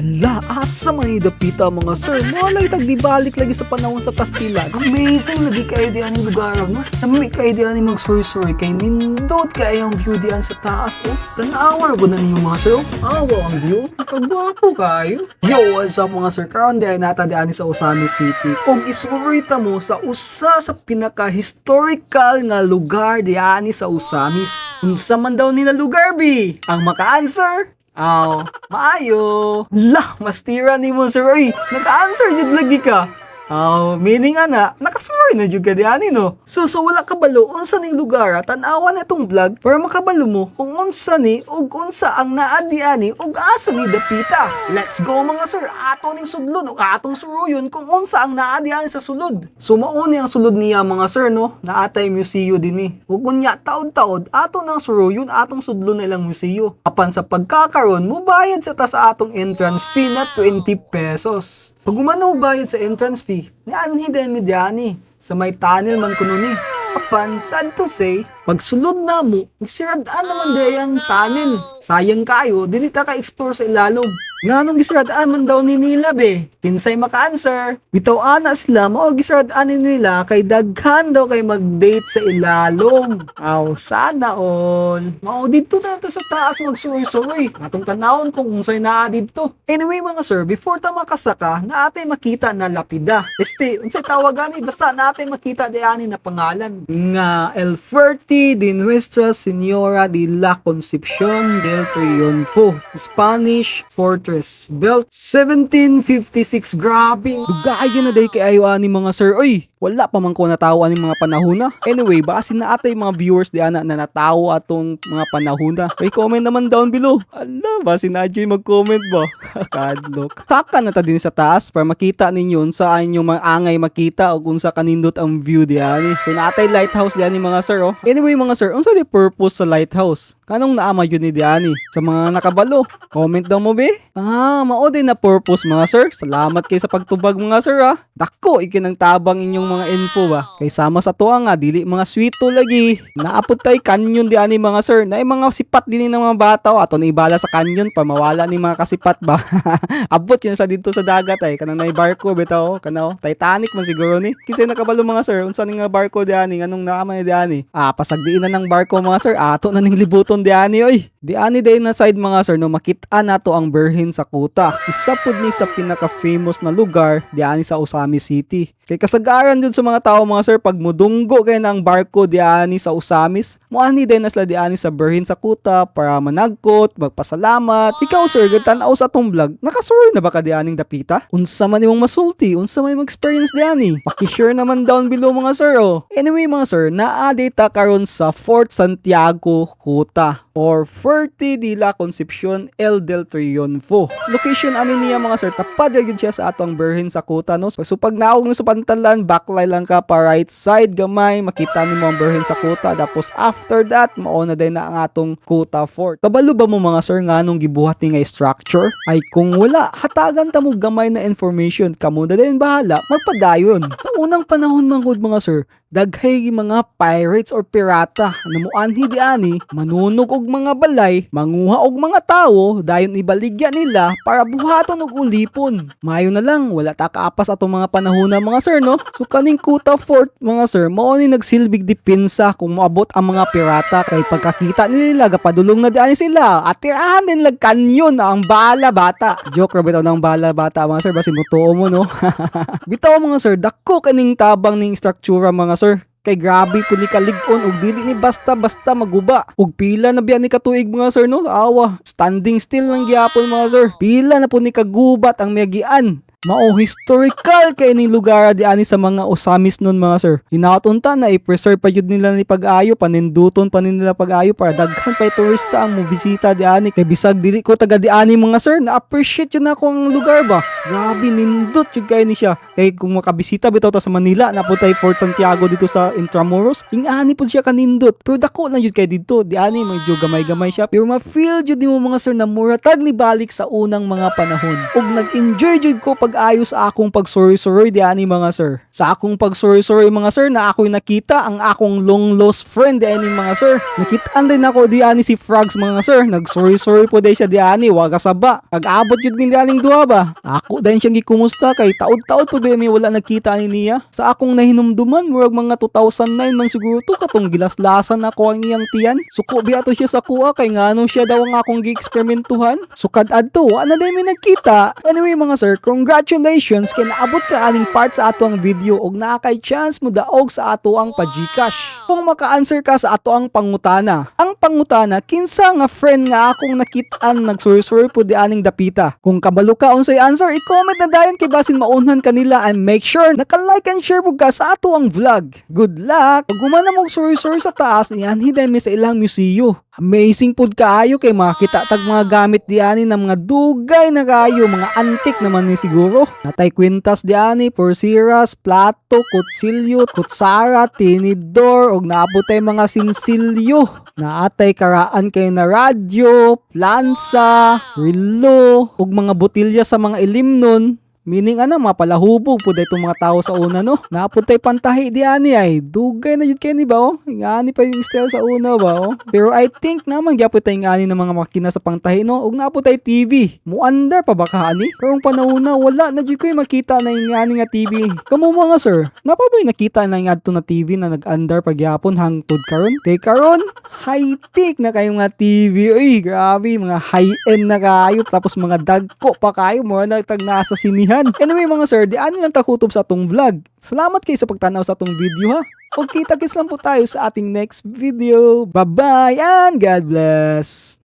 La, asa man ni dapita, mga sir? Malay tag dibalik lagi sa panahon sa Kastila. Amazing lagi kayo di aning lugar, no? Nami kayo di aning magsuroy-suroy kay nindot kayo ang view diyan sa taas, oh. Tanawa ra na ninyo, mga sir, oh. Awa ang view. Kagwapo kayo. Yo, what's up, mga sir? Karon di ay nata di ani sa Ozamiz City. Og isuroy ta mo sa usa sa pinaka-historical nga lugar di ani sa Ozamiz. Unsa man daw ni na lugar bi? Ang maka-answer, aw, maayo. La, mastira ni mo, sir. Uy, nag-answer jud lagi ka. Aw, meaning ana, nakasuroy na jud ka diani, no? So wala kabalo unsa ning lugar, tan-awan na itong vlog para makabalo mo kung unsa ni ug unsa ang naa diani ug asa ni dapita. Let's go, mga sir, ato ning sudlon ug atong suruyon kung unsa ang naa diani sa sulod. So mao ni ang sulod niya, mga sir, no? Naatay museo dinhi. Ug unya taod-taod ato nang suruyon, atong sudlon na ilang museo. Apan sa pagkakaron, mubayad sa ta sa atong entrance fee na 20 pesos. Pag umano bayad sa entrance fee, nianhi din mi diani sa may tunnel man kuno ni. Apan, sad to say, pagsulod na mo, gisiradaan naman di ang tunnel. Sayang kayo, dili ta ka-explore sa ilalom. Nganong gisiradaan man daw ni nila be? Kinsay maka-answer? Bitaw ana sila, mao gisiradaan ni nila kay daghan daw kay mag-date sa ilalom. Aw, sana all. Mao didto na ta sa taas magsuroy-suroy. Atong tanawon kung unsay naa didto. Anyway, mga sir, before ta makasaka, naatay makita na lapida. Este, unsay tawag ani? Basta naatay makita diani na pangalan nga El Fuerte de Nuestra Señora de la Concepcion del Triunfo. Spanish Fortress. Built 1756. Grabe. Dugayan na day kay ayo ani, mga sir. Oy, wala pa man ko natawo ani mga panahon na. Anyway, basi na atay mga viewers di ana na natawo atong mga panahon na. Ay, comment naman down below. Ala, basi na adyo'y mag-comment ba? Kadlok. Saka na ta din sa taas para makita ninyo sa inyong mga angay makita o kung sa kanindot ang view diani. So naatay lighthouse diani, mga sir, oh. Anyway, mga sir, unsa di purpose sa lighthouse? Kanong naama yun ni diani? Sa mga nakabalo, comment daw mo be? Ah, mao din na purpose, mga sir. Salamat kay sa pagtubag, mga sir, ah. Dako ikinang tabang inyong mga info ba. Kay sama sa tuwa nga dili mga sweeto lagi. Naapod tay canyon diani, mga sir. Na mga sipat din ng mga bata, oh. Ato na ibala sa canyon pa mawala ni mga kasipat ba. Abot yun sa dito sa dagat ay kanang nay barko bitaw kanaw Titanic man siguro ni. Kinsa nakabalo, mga sir, unsa ni nga barko diani, nganong naama ni diani? Ah, pasagdiin na ng barko, mga sir. Ato na ning libuton diani oy. Diani day na side, mga sir, no, makita nato ang Birhen sa Kuta. Isa pud ni sa pinaka-famous na lugar diani sa Ozamiz City. Kay kasagaran jud sa mga tao, mga sir, pag mudunggo kay ng barko diani sa Ozamiz, moani din na sila diani sa Birhen sa Kuta para managkot, magpasalamat. Ikaw, sir, tan-aw sa atong vlog, nakasuroy na ba ka dianing dapita? Unsa man imong masulti, unsa man imong experience diani? Paki-share naman down below, mga sir, oh. Anyway, mga sir, naa ta karon sa Fort Santiago Kuta or Fuerte de la Concepcion El del Triunfo. Location ani niya, mga sir, tapad ra gyud siya sa atong Birhen sa Kuta, no. So pag naog mo sa pantalan, baklay lang ka pa right side gamay, makita nimo ang Birhen sa Kuta. Tapos after that, mao na din na ang atong Kuta Fort. Kabalo ba mo, mga sir, nganong gibuhat ni nga structure? Ay kung wala, hatagan ta mo gamay na information, kamo na din bahala magpadayon. Sa unang panahon man gud, mga sir, daghay mga pirates or pirata na muanhi diani, manunog og mga balay, manguha og mga tawo, dayon ibaligya nila para buhaton og ulipon. Mayo na lang, wala ta kaapas atong mga panahon na, mga sir, no? So kaning Kuta Fort, mga sir, mao ni nagsilbig depensa kung moabot ang mga pirata kay pagkakita nila gapadulong na diani sila at tirahan din lag kanyon ang bala bata. Joke ra bitaw ng bala bata, mga sir, basi mutuo mo, no? Bitaw, mga sir, dako kaning tabang ning struktura, mga sir. Kay grabe kun ni kalig-on ug dili ni basta-basta maguba. Ug pila na biya ni katuig, mga sir, no? Awa, standing still lang gyapon, mga sir. Pila na po ni kagubat ang miagian. Mao historical kay ning lugar diani sa mga Ozamis nun, mga sir. Hinaot unta na i-preserve pa jud nila ni pag-ayo, paninduton pa ni nila pag-ayo para daghan pa turista ang mobisita diani. Kay bisag dili ko taga diani, mga sir, na-appreciate yun ako ang lugar ba. Grabe nindot jud kay ni siya. Kay kung makabisita bitaw ta sa Manila, napunta Fort Santiago dito sa Intramuros, ingani pud siya kanindot. Pero dako lang jud kay didto. Diani medyo gamay-gamay siya. Pero ma-feel jud nimo, mga sir, na mura tag ni balik sa unang mga panahon. Ug nag-enjoy jud ko pag pag-ayo sa akong pagsuroy-suroy diani, mga sir. Sa akong pagsuroy-suroy, mga sir, na ako'y nakita ang akong long lost friend diani, mga sir. Nakitaan din ako diani si Frogs, mga sir. Nagsuroy-suroy po day siya diani, waga saba. Pag-abot yun min dianing duha ba? Ako dayon siyang gikumusta kay taod-taod po ba mi wala nagkita ni niya. Sa akong nahinumduman, murag mga 2009 man siguro to katong gilaslasan ako ang iyang tiyan. Suko biya to siya sa kuha kay ngano siya daw ang akong gi-eksperimentuhan. Sukad adto, wa na day mi nagkita. Anyway, mga sir, congratulations kay naabot ka aning part sa ato ang video og naa kay chance mo daog sa ato ang pa-GCash kung maka-answer ka sa ato ang pangutana. Ang pangutana, kinsa nga friend nga akong nakitaan nagsuroy-suroy po di aning dapita? Kung kabalo ka unsay answer, i-comment na dayon kay basin maunhan kanila and make sure naka-like and share pud ka sa ato ang vlog. Good luck! Pag humana mo suroy-suroy sa taas, nianhi mi sa ilang museo. Amazing pud kaayo kay makita tag mga gamit diani ng mga dugay na kaayo, mga antik naman ni siguro. Natay kwintas diani, pulseras, plato, kutsilyo, kutsara, tinidor, ug naaputay mga sinsilyo. Naatay karaan kay na radyo, plansa, relo, ug mga botilya sa mga ilimnon. Meaning ana, mapalahubog po itong mga tao sa una, no. Napuntay pantahi di ani ay dugay na jud kay ni ba, oh. Ngani pa yung style sa una ba, oh. Pero I think naman gyapon tay ngani ng mga makina sa pangtahi, no. Ug napuntay TV. Muandar pa ba ka ani? Karong panahon na wala na jud koy makita na yung ngani nga TV. Kamo, mga sir, napa ba'y nakita na yung adto na TV na nag-andar pagyapon hangtod karon? Kay karon high-tech na kayo nga TV. Uy, grabe, mga high-end na kayo. Tapos mga dagko pa kayo, mo na tag nasa sinihan. Anyway, mga sir, di ani lang takutob sa atong vlog. Salamat kayo sa pagtanaw sa atong video, ha. O kita-kits lang po tayo sa ating next video. Bye-bye and God bless!